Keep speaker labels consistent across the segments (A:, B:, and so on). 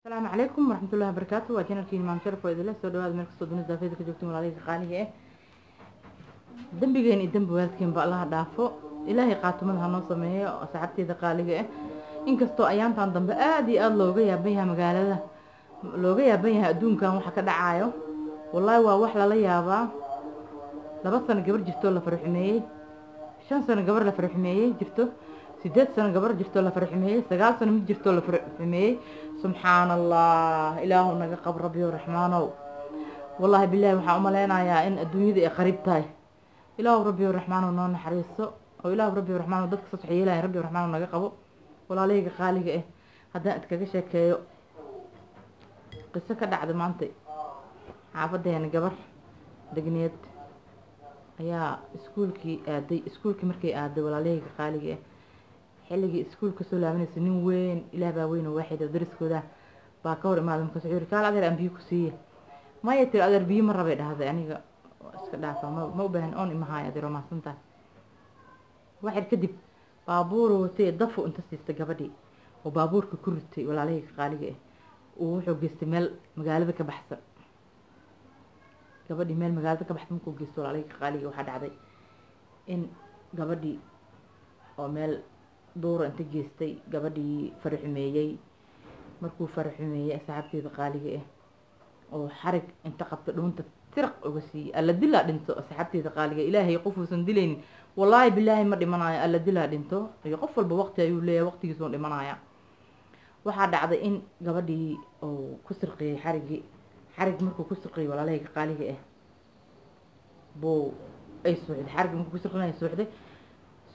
A: Asalaamu calaykum waraxmatullahi wabarakaatu. Waa janalkiin Maam Sharaf oo idinla soo dhawaada meel kastoo dunida daafeeda ka joogtiin. Walaalihii qaaliga ah, dembigeen iyo dembi waalidkeen ba Allaha dhaafo, Ilaahay qaatumada hanoo sameeyo. Asxaabteeda qaaliga ah, inkastoo ayaantan dambe aada iyo aada looga yaaban yahay magaalada, looga yaaban yahay adduunkan waxa ka dhacaayo, wallaahi waa wax lala yaabaa. 2 sano gabar jirtoo la faraxumeeyey, 5 sano gabar la faraxumeeyey jirto, 8 sano gabar jirtoo la faraxumeeyey, 9 sano mid jirtoo la faraxumeeyey. Subxaan Allah, Ilaahu naga qab, Rabbiyo Raxmaanow. Wallaahi bilaahi waxaan umaleynayaa in adduunyada ay qariib tahay. Ilaahu Rabbiyo Raxmaanow noo naxariiso, oo Ilaahu Rabbiyo Raxmaanow dadka saas wax yeelaya Rabbiyo Raxmaanow naga qabo. Walaalahayga qaaliga ah, haddaan idkaga sheekeeyo qiso ka dhacda maanta xaafadeena, gabar degneed ayaa iskuulkii aaday. Iskuulkii markay aaday, walaalahayga qaaliga ah, xilligii iskuulka soo laabanaysa, nin weyn, Ilaah baa weyn oo waaxid oo dariskooda baa ka hor imaaday. Markaas wuxuu yiri: "Kaal adeer, aan biyo ku siiye." "Maya," tiri, "adeer, biyo ma rabay," dhahday, "aniga iska dhaafa, ma u baahan, oon imahaay adeer, waa mahadsantahay." Waxyar kadib baabuur watay, dafu inta siistay gabadhii oo baabuurka ku ritay, walaalahayga qaaliga ah, uu wuxuu geystay meel magaalada ka baxsan. Gabadhii meel magaalada ka baxsan markuu geysto, walaalahayga qaaliga, waxaa dhacday in gabadhii oo meel duura inta geystay gabadhii faraxumeeyey. Markuu faraxumeeyey, asxaabteeda qaaliga ah, oo xarig inta qabta dhuunta tiraq uga siiyey. Alla dilaa dhinto, asxaabteeda qaaliga. Ilaahay qofuusan dilaynin, wallaahi bilaahi ma dhimanayo. Alla dilaa dhinto iyo qof walba waqti ayuu leeyahay, waqtigiisuu dhimanaya. Waxaa dhacday in gabadhii uu ku sirqiyey xarigii. Xarig markuu ku sirqiyey, walaalahayga qaaliga ah, buu ay suuxday. Xarigii markuu ku sirqinaya suuxday.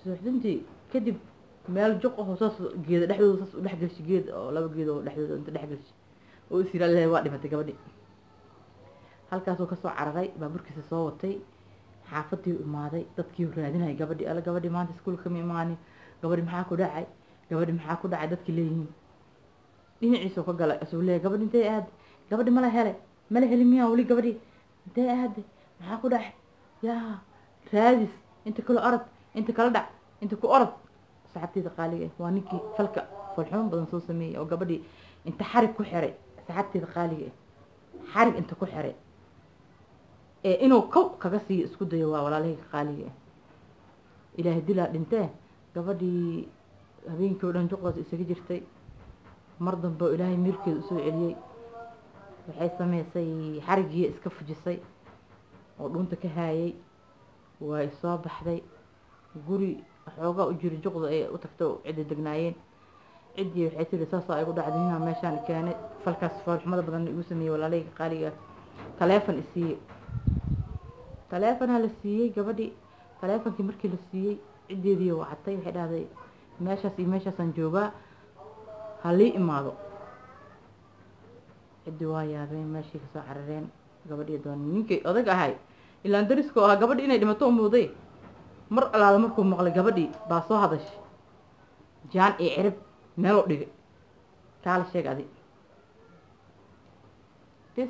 A: Suuxdintii kadib meel juq ahoo saas geeda dhexdooda saas u dhex gelshay, geed oo laba geed oo dhexdooda inta dhex gelshay oo is yiri Alle waa dhimatay gabadhii. Halkaasuu kasoo cararay, baabuurkiisa soo watay, xaafadii u imaaday, dadkii u raadinayay gabadhii. "Alla, gabadhii maanta iskuulka kama imaanin, gabadhi maxaa ku dhacay, gabadhi maxaa ku dhacay?" Dadkii leeyihiin dhinaciisuu ka galay, asuu leeyahay: "Gabadhi intee aaday? Gabadhi mala helay? Mala heli miyaa weli? Gabadhii intee aaday? Maxaa ku dhacay?" Yaa raadis, inta kala orod, inta kala dhac, inta ku orod. Saxaabteyda qaaliga ah, waa ninkii falka falxumo badan soo sameeyey oo gabadhii inta xarig ku xiray, saxaabteyda qaaliga ah, xarig inta ku xiray ee inuu kow kaga siiyo isku dayo. Waa walaalahayga qaaliga ah, Ilaahay dilaa dhintee, gabadhii habeenkii oo dhan juqdaas isaga jirtay. Mar dambe oo Ilaahay miirkeeda usoo celiyey, waxay sameysay xariggii iska fujisay oo dhuunta ka haayay, way soo baxday. Guri xoogaa u jiri juqda ay u tagto cidda degnaayeen. Ciddii waxay tiri: "Saasaa igu dhacday, ninaa meeshaan keenay, falkaas foolxumada badan igu sameeyey." Walaalahayga qaaliga, taleefon isiiyey. Taleefonaa la siiyey gabadhii. Taleefonkii markii la siiyey, ciddeedii wacatay. Waxay dhahday: "Meeshaas iyo meeshaasaan joogaa, ha lii imaado." Ciddii waa yaabeen, meeshii kasoo carareen, gabadhii doon. Ninkii odag ahay, ilaan dariskoo ahaa, gabadhii inay dhimato u muuday. Mar alaala markuu maqlay gabadhii baa soo hadashay, jaan iyo cirib meeloo dhigay. Kaala sheeg adi bis.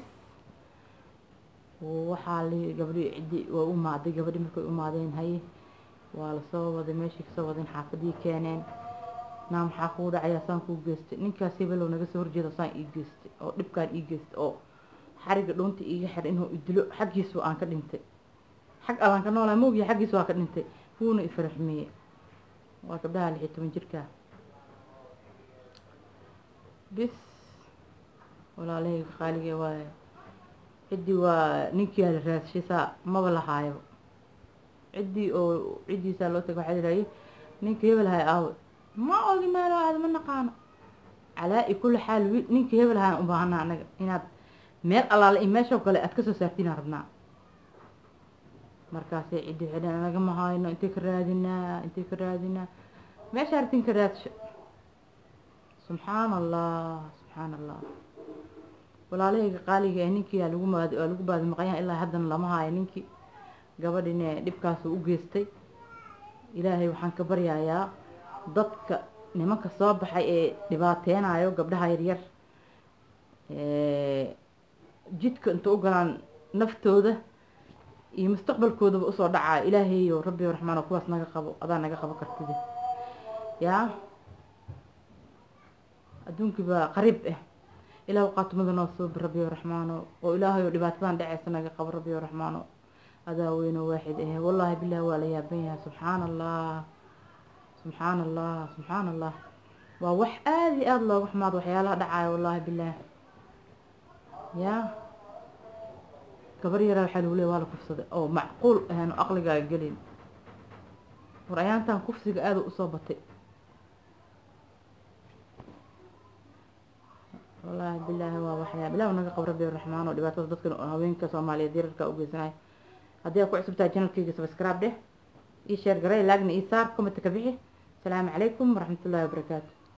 A: Waxaa li gabadhii ciddii waa u imaaday. Gabadhii markay u imaadeen, haye, waa lasoo waday, meeshii kasoo wadeen, xaafadii keeneen. "Naa, maxaa kugu dhacayaa? Saan kuu geystay ninkaas hebelow naga soo horjeeda, saan ii geystay oo dhibkaan ii geystay oo xariga dhuunta iiga xir inuu idilo, xaggiisu aan ka dhintay, xag alaan ka noolaa moogiya, xaggiisu waa ka dhintay, wuuna ifaraxmeeyey." Waa gabdhaha 16 jirkaa bis. Walaalahayga qaalige, waaye ciddii waa ninkii ala raadshay, saa maba lahaayo. Ciddii oo ciddiisaa loo tagay, waxaa yidhaye: "Ninka hebel haay aawe?" "Ma ogi, meelo aada ma naqaano." Calaa-i kulli xaal, ninkii hebel hayan u baahana anaga, inaad meel allaale iyo meeshoo kale aad kasoo saartiinaan rabnaa. Markaasay ciddii waxay dhaheen: "Anaga ma hayno, intay ka raadinaa, intay ka raadinaa? Meesha artin ka raadsho." Subxaan Allah, subxaan Allah. Walaalahayga qaaliga ee, ninkii aa lagu maadi, waa lagu baadi maqanyaha, ilaa haddana lama haayo ninkii gabadhine dhibkaasu u geystay. Ilaahay waxaan ka baryayaa dadka nimanka soo baxay ee dhibaateynayo gabdhaha yaryar, jidka inta u galaan naftooda iyo mustaqbalkoodaba usoo dhacaayo. Ilaahayo Rabbi Raxmaan oo kuwaas naga qabo, adaa naga qabo kartida. Yaa adduunkii baa qariib ah. Ilaahu qaatumada noo suubi, Rabbiyo Raxmaano, oo Ilaahayo dhibaatadan dhaceysa naga qabo, Rabbiyo Raxmaano, adaa weyno waaxid ahe. Wallaahi bilahi waa la yaaban yahay. Subxaana Allah, subxaana Allah, subxaana Allah. Waa wax aada iyo aada looga xumaado waxyaalaha dhacayo, wallaahi bilaah. Yaa gabar yaraa waxaa lagu leey waa la kufsaday oo macquul ahaan oo aqligaaga gelin. War ayaantan kufsiga aada usoo batay, wallaahi bilaahi. Waa waxyaa bilah naga qab, Rabbi Raxmaan, oo dhibaatada dadkan haweenka Soomaaliyeed yararka u geysanay. Haddii aad ku cusub tahay channelkayga, subscribe dheh, ii share garay, laagna ii saar, comment ka bixi. Asalaamu calaykum waraxmatullaahi wabarakaatu.